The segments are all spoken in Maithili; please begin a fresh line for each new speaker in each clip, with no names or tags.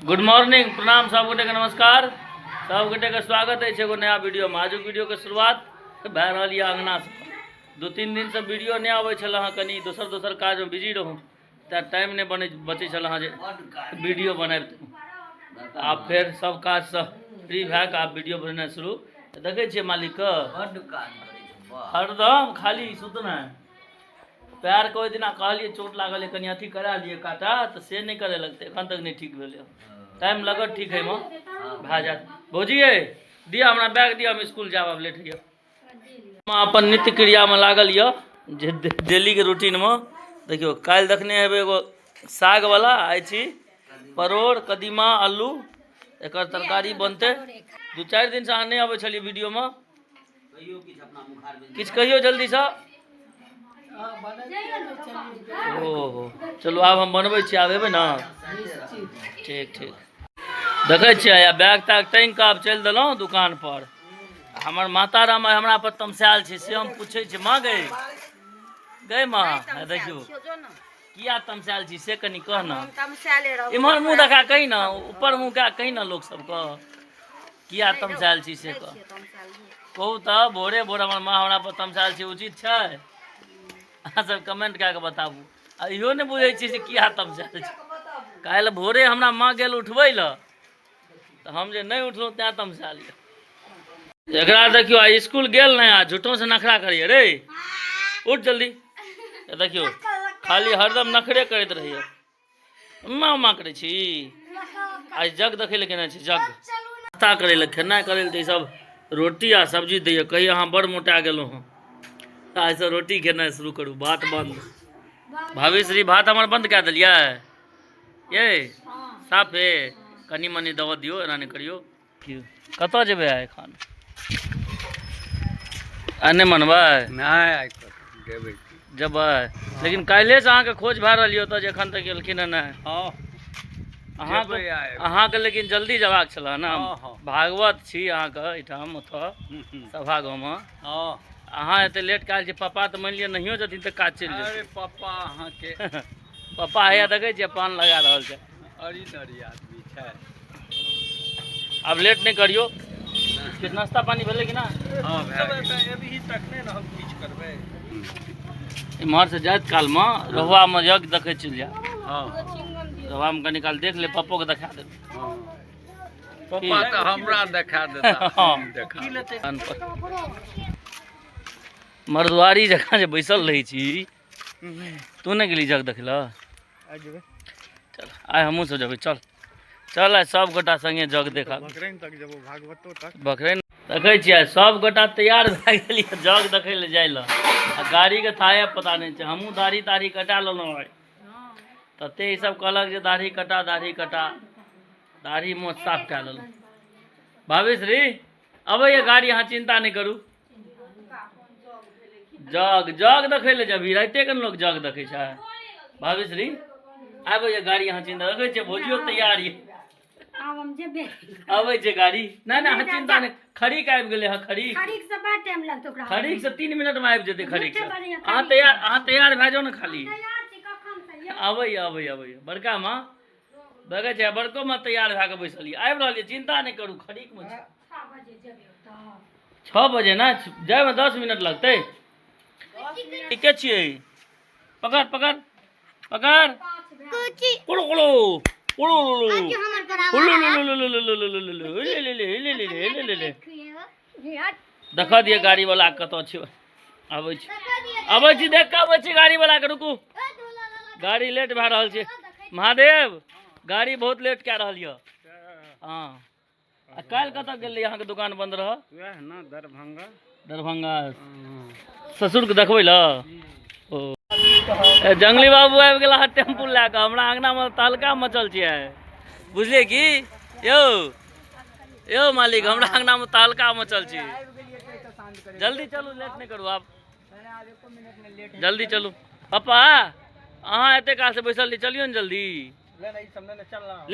गुड मॉर्निंग, प्रणाम सब गोटे के, नमस्कार सब गोटे के। स्वागत अछि एगो नया वीडियो में। आजुक वीडियो के शुरुआत भए रहल यऽ अंगना से। 2-3 दिन से वीडियो नहि आबै छल हँ, कनि दोसर दोसर काज में बिजी रहूँ, तेँ टाइम नहि बनै बचै छल हँ जे वीडियो बनाबितहुँ। आब फेर सब काजसँ फ्री भए कऽ आब वीडियो बनेनाइ शुरू। देखै छियै मालिकके हरदम खाली सुतनाइ। पैरके ओहि दिना कहलियै चोट लागल यऽ, कनि अथी करा लिअ काटा, तऽ से नहि करेलक, तऽ एखन तक नहि ठीक भेलै। टाइम लगत ठीक होइमे, भए जायत। भौजी यै, दिअ हमरा बैग दिअ, हम इसकुल जायब, आब लेट होइए। माँ अपन नित्य क्रियामे लागल यऽ जे डेलीके रूटीनमे। देखियौ, काल्हि देखने हेबै एगो सागवला, आइ छी परोड़ कदीमा आलू एकर तरकारी बनतै। 2-4 दिनसँ अहाँ नहि अबै छलियै वीडियोमे। किछु कहियौ जल्दीसँ। ओहो, चलू आब हम बनबै छी, आब एबै ने। ठीक ठीक। देखै छियै, आ बैग तैग टाँगि कऽ आब चलि देलहुँ दुकानपर। हमर माता राम आइ हमरा पर तमसायल छै, से हम पूछै छी। माँ गई गई माँ, देखियौ किया तमसायल छी से कनि कह ने। इम्हर मुँह देखा कही ने, ऊपर मुँह कए कही ने लोक सबके, किया तमसायल छी से कह। कहू तऽ, भोरे भोर हमर माँ हमरा पर तमसायल छै, उचित छै? अहाँ सब कमेंट कए कऽ बताबू। आ इहो नहि बुझै छी जे किया तमसायल छै। काल्हि भोरे हमरा माँ गेल उठबै लए, तऽ हम जे नहि उठलहुँ तैँ तमसायल यऽ। एकरा देखियौ, आइ स्कूल गेल नहि आ झूठोसँ नखरा करैए। रे उठ जल्दी। देखियौ, खाली हरदम नखरे करैत रहैए। माँ माँ करै छी। आइ जग देखै लए केने छी, जग नाश्ता करै लए, खेनाइ करै लए तऽ ई सब रोटी आ सब्जी दैए। कहिए अहाँ बड़ मोटा गेलहुँ हँ, आइसँ रोटी खेनाइ शुरू करू, भात बन्द। भाभी श्री भात हमर बन्द कए देलियै ये साफे? कनि मनि दऽ दियौ, एना नहि करियौ। कतऽ जेबै आइ एखन? आइ नहि मनबै?
नहि, आइ जेबै।
जेबै, लेकिन काल्हिएसँ अहाँके खोज भए रहल यऽ ओतऽ जे एखन तक गेलखिन हँ नहि।
हँ।
अहाँके
जेबै आइ।
अहाँके लेकिन जल्दी जयबाक छलए ने?
हँ।
भागवत छी अहाँके एहिठाम ओतऽ सभा गाँवमे।
हँ।
अहाँ एते लेट कए छी। पापा तऽ मानि लिअ नहियो जेथिन तऽ काज चलि
अरे
जेतै।
पप्पा अहाँके
पप्पा हैया देखै छियै पान लगा रहल छै।
अरी नरी आदमी छै।
आब लेट नहि करियौ। किछु नाश्ता पानी भेलै कि ना?
हँ, भए गेल।
एबही तखने ने हम किछु करबै।
इम्हरसँ जाइत कालमे रहुआमे यज्ञ देखै चलि जायब।
हँ।
रहुआमे कनि काल देख ले, पप्पोके देखा देबै।
हँ, पप्पा तऽ हमरा देखा देता।
हँ।
देखा।
दुकान पर मरदुआरी जकाँ जे बैसल रहै छी। तू नहि गेली जग देखै लए? चल, आइ हमहूँ सब जेबै। चल चल, आइ सब गोटा संगे जग देखा।
बकरैन तक जेबो, भागवतो तक।
बकरैन देखै छियै, सब गोटा तैयार भए गेलियै जग देखै लए जाइ लए आ गाड़ीके थाहे पता नहि छै। हमहूँ दाढ़ी ताढ़ी कटा लेलहुँ आइ। तते ई सब कहलक जे दाढ़ी कटा, दाढ़ी कटा, दाढ़ी मोछ साफ कए लेलहुँ। भाभी श्री अबैए गाड़ी, अहाँ चिन्ता नहि करू। जग जग देखै लए जबही, राइते के ने लोक जग देखै छै। भाभी श्री आबैए गाड़ी, अहाँ चिन्ता। देखै छियै, भौजियो तैयार यऽ।
आब हम जेबे।
अबै छै गाड़ी। नहि नहि, अहाँ चिन्ता नहि। खरीक आबि गेलै हँ, खरीक।
खरीक से बड़ टाइम लगतै ओकरा।
खरीक से 3 मिनट मे आबि जेतै खरीक से।
झूठे बजैया,
अहाँ
खरीक।
तैयार, अहाँ तैयार भए जाउ ने खाली।
तैयार छी कखन से यौ।
अबैए अबैए अबैए। बड़का माँ देखै छै, बड़को माँ तैयार भए कऽ बैसल यऽ, आबि रहल यऽ। चिन्ता नहि करू, खरीकमे छै।
6 बजे जेबै ओतऽ।
6 बजे ने जाइमे 10 मिनट लगतै। ठीके छियै। पकड़ पकड़ पकड़। उड़ो उड़ो उड़ो उड़ो। देखऽ दिअ गाड़ी वाला कतऽ छै। आबै छी, आबै छी, देख कऽ आबै छी गाड़ी वाला के। रुकू, गाड़ी लेट भए रहल छै। महादेव, गाड़ी बहुत लेट कए रहल यऽ। हँ, आ काल्हि कतऽ गेल रही? अहाँके दुकान बन्द रहऽ।
वएह ने, दरभंगा।
दरभंगा ससुरके देखबै लए। ओ ए, जंगली बाबू आबि गेला हँ टेम्पू लए कऽ। हमरा अङ्गनामे तहलका मचल छै आइ, बुझलियै की? यौ यौ मालिक, हमरा अङ्गनामे तहलका मचल छै। जल्दी चलू, लेट नहि करू आब, जल्दी चलू। पप्पा, अहाँ एते काल से बैसल छी, चलियौ ने जल्दी। ले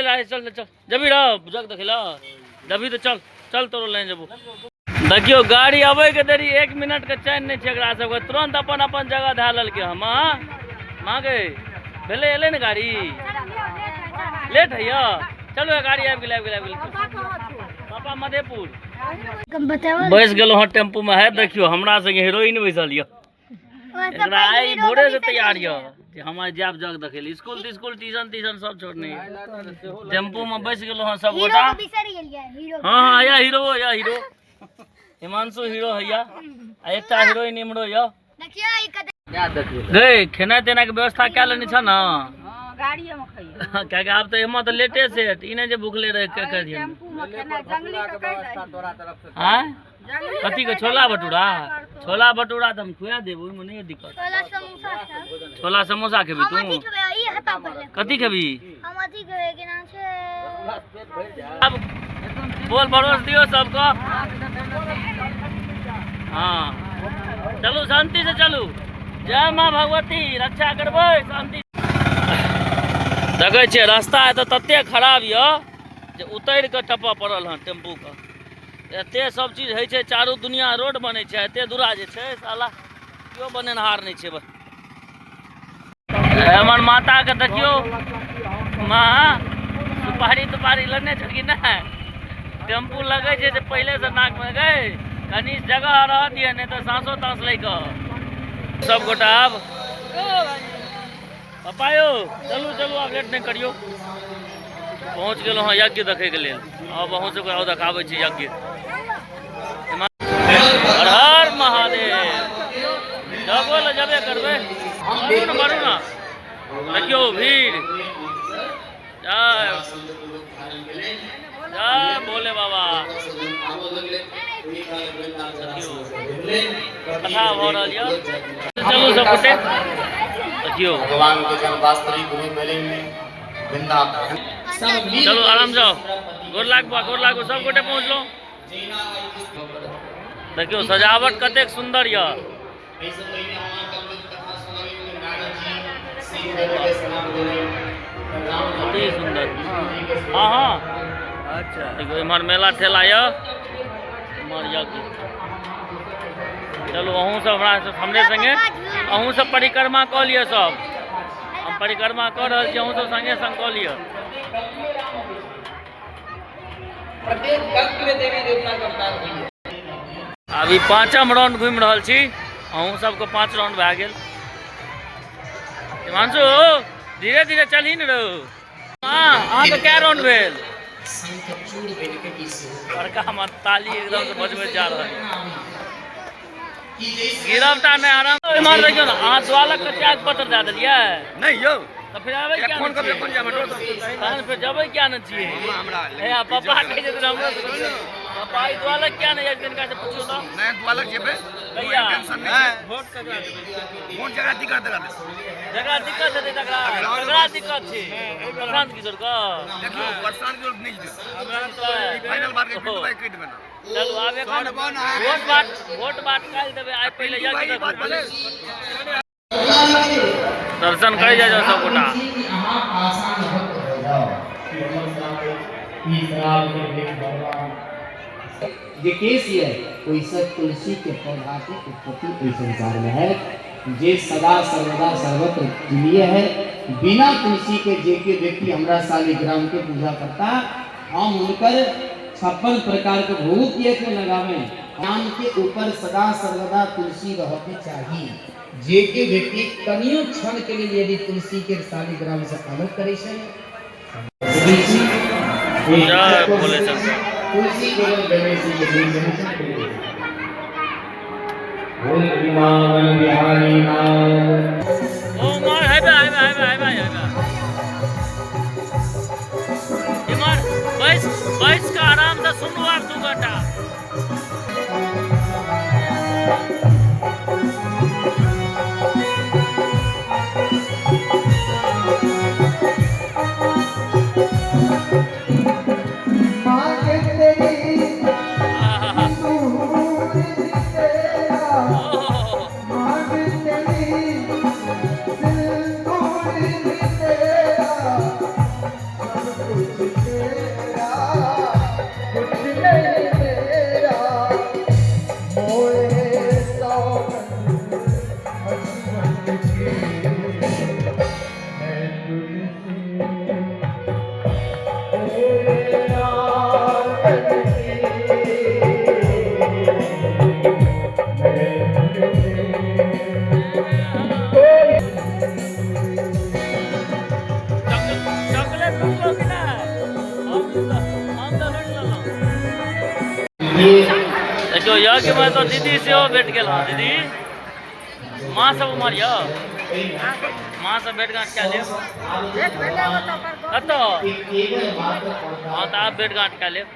ले, चल चल। जबी रह जग देखै लए जबी तऽ चल चल, तोरो लेने जेबो। देखियौ, गाड़ी अबै के देरी 1 मिनट के चैन नहि छै एकरा सबके। तुरंत अपन अपन जगह धए लेलकै। हम माँ गे, भेलै? एलै ने गाड़ी? लेट होइया? चलू गाड़ी आबि गेल, आबि गेल, आबि गेल। पापा मधेपुर बैस गेलहुँ हँ टेम्पू में। है देखियो हमरा संगे हीरोइन बैसल यऽ। एकरा आइ भोरे से तैयार यऽ जे हम आइ जायब जग देखै लए। स्कूल तिस्कुल ट्यूशन तीशन सब छोड़ने यऽ। टेम्पू में बैस गेलहुँ हँ सब गोटा। हाँ हाँ या हीरो, या हीरो हिमांशु हीरो हैया, आ एकटा हीरोइन इम्हरो यऽ। गई खेनाइ तेनाइ के व्यवस्था कए लेने छ ने? कियाकि आब तऽ एहिमे तऽ लेटे सेट, ई नहि जे भुखले रहि के करियै। आँय कथी के? छोला भटूरा? छोला भटूरा तऽ हम खुआ देब, ओहिमे नहि दिक्कत। छोला समोसा खेबी तू? कथी खेबी? अब बोल भरोस दियो सबके। हाँ चलू शांति से चलू, जय माँ भगवती रक्षा करबै शांति। देखै छियै रास्ता एतऽ तते खराब यऽ जे उतरि कऽ टपऽ पड़ल हँ टेम्पूके। एते सब चीज होइ छै, चारू दुनिया रोड बनै छै, एते दूरा जे छै साला केओ बनेनहार नहि छै। हमर माताके देखियौ, माँ सुपारी तुपारी लेने छै कि नहि? टेम्पू लगै छै जे पहिलेसँ नाकमे गई, कनि जगह रह दिअ, नहि तऽ साँसो ताँस लै कऽ। सब गोटा आब पप्पा यौ चलू चलू, आब लेट नहि करियौ। पहुँच गेलहुँ हँ यज्ञ देखैके लेल। आब अहूँ सबके आउ देखाबै छी यज्ञ। हर हर महादेव। जगो लए जेबे करबै, बढ़ू ने बढ़ू ने। देखियौ भीड़। जय जय भोले बाबा। देखियौ कथा भऽ रहल यऽ, चलू सब गोटे। देखियौ
भगवान के जन वास्तविक रूप भेलनि वृंदावन।
चलू आराम जाओ। गोर लागू बा, गोर लागू। सब गोटे पहुँचलहुँ। देखियौ सजावट कतेक सुन्दर यऽ।
एहिसँ पहिने हम अहाँके अमृत कथा सुनबैत मे नारद जी श्रीधर के सलाम देलनि। राम
अति सुन्दर। हाँ हाँ
अच्छा।
देखियौ इम्हर मेला ठेला यऽ, इम्हर यज्ञ। चलू अहूँ सब हमरा सब हमरे संगे अहूँ सब परिक्रमा कऽ लिअ सब। हम परिक्रमा कऽ रहल छी, अहूँ सब संगे संग कऽ लिअ।
प्रत्येक कल्प में देवी देवता के अवतार होइए।
अभी पाँचम राउंड घुमि रहल छी, अहूँ सबके 5 राउंड भए गेल। हिमांशु धीरे धीरे चलही ने रौ। हाँ अहाँके कै राउंड भेल? बड़का मत ताली एकदम से बजबैत जा रहल। गिरब टा नहि, आराम। इम्हर देखियौ ने, अहाँ द्वालक के त्याग पत्र दए देलियै?
नहि यौ।
तऽ फेर आबै किया
फोन
नहि
करबै
छियै?
कोन जाबै?
तहन फेर जबै किया नहि छियै?
हमरा
हे पप्पा कहै छथिन हमरो। पप्पा ई द्वालक किया नहि जाइ तिनका से पुछियौ तऽ।
नहि, द्वालक जेबै।
कहिया?
टेंशन नहि छै।
वोट ककरा देबै?
वोट जकरा दिक्कत तकरा देबै।
जकरा दिक्कत हेतै तकरा। ककरा दिक्कत छै? प्रशांत किशोर के?
देखियौ प्रशांत किशोर नहि जेतै, फाइनल बात के पिंटू भाई कहि देबै ना।
चलू आब एखन वोट बाट, वोट बाट काल्हि देबै, आइ पहिले
पिंटू भाई
यज्ञ
ई बात
देखू।
भले
दर्शन करै जाइ जाउ सब गोटा।
अहाँ आसान भक्त हो जाओ कि हमर श्राप अछि, ई श्राप के भेट भगवान जे केस ये ओहिसँ तुलसी के पौधा के उत्पत्ति एहि संसार में है, जे सदा सर्वदा सर्वत्र प्रिय है। बिना तुलसी के जे के व्यक्ति हमरा शालिग्राम के पूजा करता, हम उनकर 56 प्रकार के भोग किए के लगावे। नाम के ऊपर सदा सर्वदा तुलसी रह के चाहिए। जे के व्यक्ति कनियो क्षण के लिए यदि तुलसी के शालिग्राम से अलग करे छै,
जय भोले शंकर।
तुलसी केवल गणेश जी के दिन में। वृंदावन बिहारी नाम।
ओ मार हेबे हेबे हेबे हेबे हेबे। इम्हर बैस बैस के आराम से सुनू आब 2 घंटा। आहा। ओहो। चॉकलेट लुटलो कि नहि? हम तऽ लुटि लेलहुँ। देखियौ, यज्ञमे तऽ दीदी सेहो भेट गेल हँ। दीदी, माँ सब उमर यऽ, माँ सब भेट घाट कए लेब। कतऽ? हँ, तऽ आब भेट घाट कए लेब।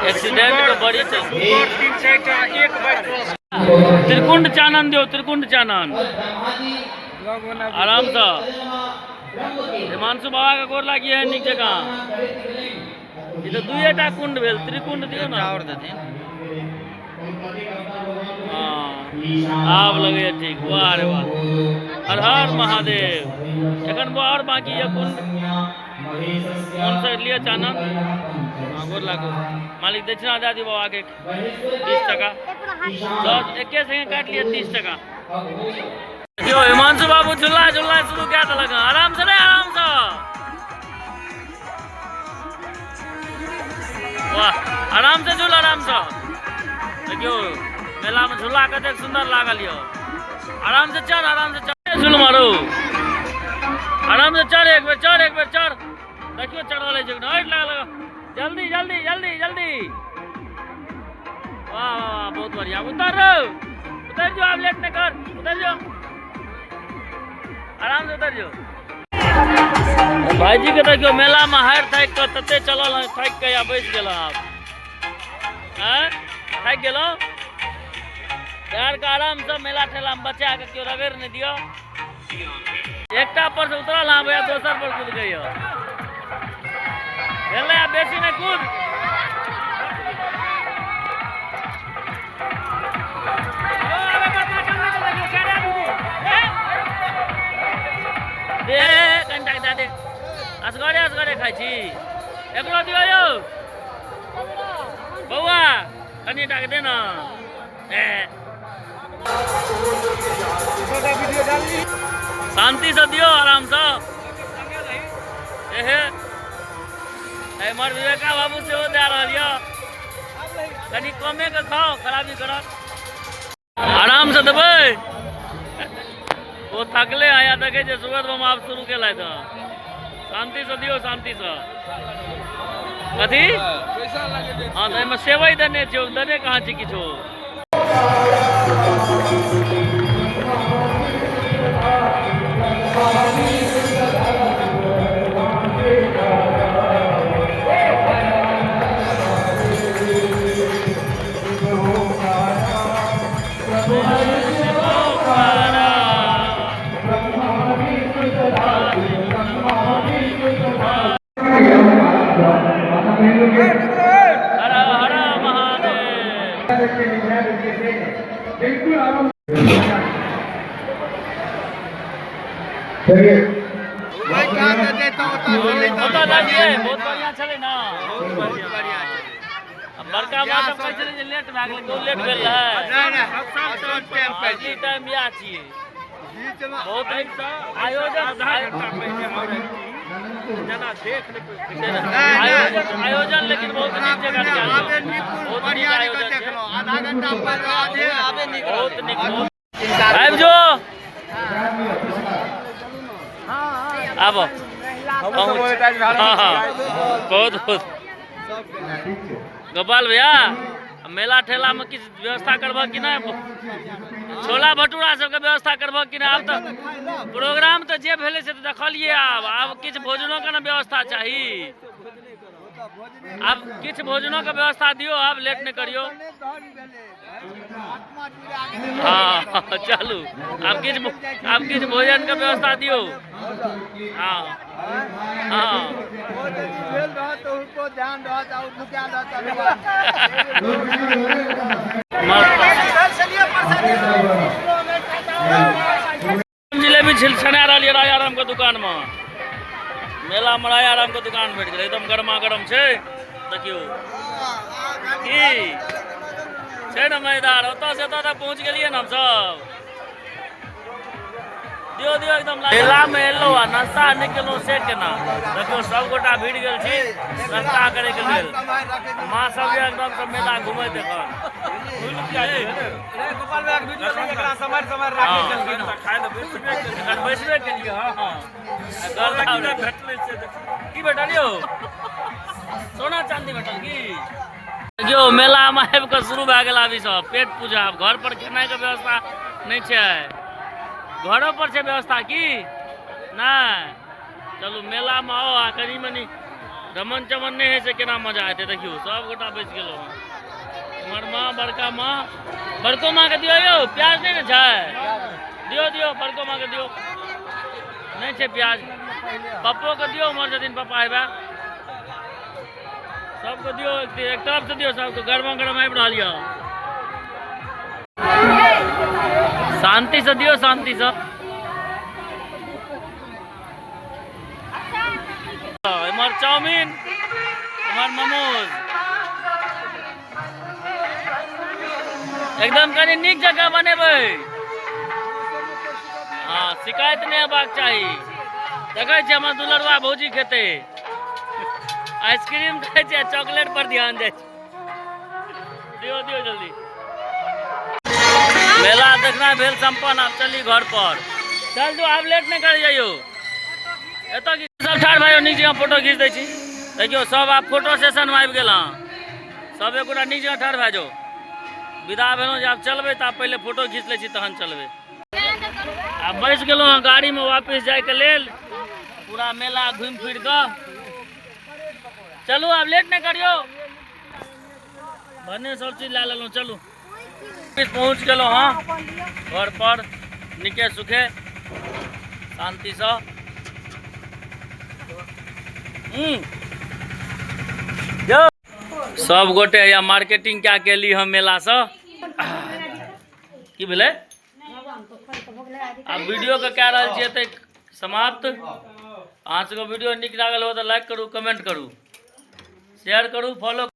एक्सीडेंट के बड़ी त्रिकुंड चानन दियौ, त्रिकुंड चानन। आरामसँ हिमांशु बाबा के गोर लागिए है नीक जकाँ। ई तऽ दुइए टा कुंड भेल, त्रिकुंड दियौ ने। आओर देथिन। हँ, आब लगैए ठीक। वाह रे वाह, हर हर महादेव। एखन वो आओर बाकी यऽ कुंड। कोन से लिअ चानन। हँ, गोर लागू मालिक। दक्षिणा दए दियौ बाबा के 30 टका। 10 एके संगे काटि लिअ 30 टका। देखियौ, हिमांशु बाबू झूला झूलना शुरू कए देलक हँ। आराम से रे, आराम से। वाह, आराम से झूल, आराम से। देखियौ, मेला में झूला कतेक सुंदर लागल यऽ। आराम से चढ़, आराम से चढ़, झूल मारू। आराम से चढ़, एक बेर चढ़, एक बेर चढ़। देखियौ, चढ़ल है छै। हट लगा लगा, जल्दी जल्दी जल्दी जल्दी। वाह वाह वाह, बहुत बढ़िया। उतर रो, उतर जो, अब लेट नहीं कर। उतर जो, आराम से उतर जो। भाईजी के देखियो, मेला में हारि थाकि कऽ तते चलल हँ, थाकि कऽ या बैस गेल आब। आँय, थाकि गेलहुँ? पैर के आराम से मेला ठेला में बचा के केओ रगड़ि नहि दिअ। एकटा पर से उतरल हँ भैया, दोसर पर कूद गई हो। भेलै, आब बेसी नहि कूद। दे कनिटा दए दे। असगरे असगरे खाइ छी? एकरो दियौ यौ बौआ, कनिटा के दे न। ए, शांति से दियौ, आराम से। एहे, एम्हर विवेका बाबू सेहो दए रहल यऽ। कनि कमे के खाओ, खराबी करत। आराम से देबै। ओ थकले आया, देखै छै सुगत मामा आब शुरू केलथि हँ। शांति से दियौ, शांति से। कथी? हँ, तऽ एहिमे सेवइ देने छियौ, देने कहाँ छै किछो? हर हर महादेव।
चलिए।
ओतऽ लगिए, बहुत बढ़िआँ छलै ने?
बहुत बढ़िया छै।
आ बड़का माँ सब कहै छलै जे लेट भए गेलै। कहू, लेट भेल रहै?
नहि नहि, असल टाइम पे।
असली टाइम इएह छियै।
बीचमे
बहुत नीक आयोजन। आयोजन, आयोजन लेकिन बहुत नीक जगह कयल
आबे
छै।
नीक।
बहुत नीक
बढ़िया
आयोजन छै।
देखलहुँ आधा घंटा पहिले आधे आबे नीक।
बहुत नीक, बहुत। आबि जो, आबो। हाँ, बहुत बहुत। गोपाल भैया, मेला ठेला में किछु व्यवस्था करबह कि नहि? छोला भटूरा सबके व्यवस्था करबह कि नहि? आब तऽ प्रोग्राम तऽ जे भेलै से तऽ देखलियै। आब आब किछु भोजनोके ने व्यवस्था चाही। आब किछु भोजनोके व्यवस्था दियौ, आब लेट नहि करियौ। हाँ, चलू, आब किछु भोजनके व्यवस्था दियौ। हाँ हाँ।
भेल रहत तऽ हुनको ध्यान रहत आ नुकायल रहत।
मस्त जिलेबी छिल छना रहल यऽ राजा राम के दुकान में। मेला में राजा राम के दुकान भेट गेलै। एकदम गरमा गरम छै। देखियौ की छै ने मजेदार। ओतऽ से एतऽ तक पहुँच गेलियै ने हमसब। दियो दियो एकदम। मेला में एलहुँ आ नाश्ता नहि केलहुँ से केना? देखियौ, सब गोटा भिड़ गेल छी नाश्ता करे के लेल। माँ सब जे एकदम से मेला घुमैत एखन। एखन बैसबे केलियै। हँ हँ, की भेटल यौ? सोना चांदी भेटल की? देखियौ, मेलामे आबि कऽ शुरू भए गेल आब ई सब पेट पूजा। आब घर पर खेनाइके व्यवस्था नहि छै? घरो पर छै व्यवस्था की नहि? चलू, मेलामे आउ आ कनि मनि रमन चमन नहि होइ छै, केना मजा हेतै? देखियौ, सब गोटा बैस गेलहुँ हँ। हमर माँ, बड़का माँ, बड़को माँके दियौ यौ। प्याज नहि ने छै? दियौ दियौ, बड़को माँके दियौ। नहि छै प्याज? पप्पोके दियौ। उम्हर छथिन पप्पा। हेबे, सबके दियौ। एक एक तरफ से दियौ सबके। गरमा गरम आबि रहल यऽ। शांति से दियौ, शांति से। इम्हर चाउमीन, इम्हर मोमोज। एकदम कनि नीक जगह बनेबै। हँ, शिकायत नहि हेबाक चाही। देखै छियै, हमर दुलरुआ भौजी खेतै। आइसक्रीम खाइ छै आ चॉकलेट पर ध्यान जाइ छै। दियौ दियौ जल्दी। मेला देखना भेल संपन्न, आब चली घर पर। चल जो, आब लेट नहि करै जइयौ। एतऽ की सब ठाढ़ भए जाउ, नीक जगह फोटो घीच दै छी। देखियौ, सब आब फोटो सेशनमे आबि गेल हँ। सब एक गोटा नीक जगह ठाढ़ भए जाउ। विदा भेलहुँ जे आब चलबै तऽ आब पहिले फोटो घीच लै छी, तहन चलबै। आब बैस गेलहुँ हँ गाड़ीमे वापिस जायके लेल। पूरा मेला घुमि फिर कऽ चलू। आब लेट नहि करियौ। भने सब चीज लए लेलहुँ। चलू, पहुँच गेलहुँ हँ घर पर नीके सुखे शान्तिसँ। सब गोटे या मार्केटिंग कए के एली हम मेलासँ। की भेलै? आब वीडियो के कए रहल छियै तऽ समाप्त। अहाँ सबके वीडियो नीक लागल हो तऽ लाइक करू, कमेंट करू, शेयर करू, फॉलो।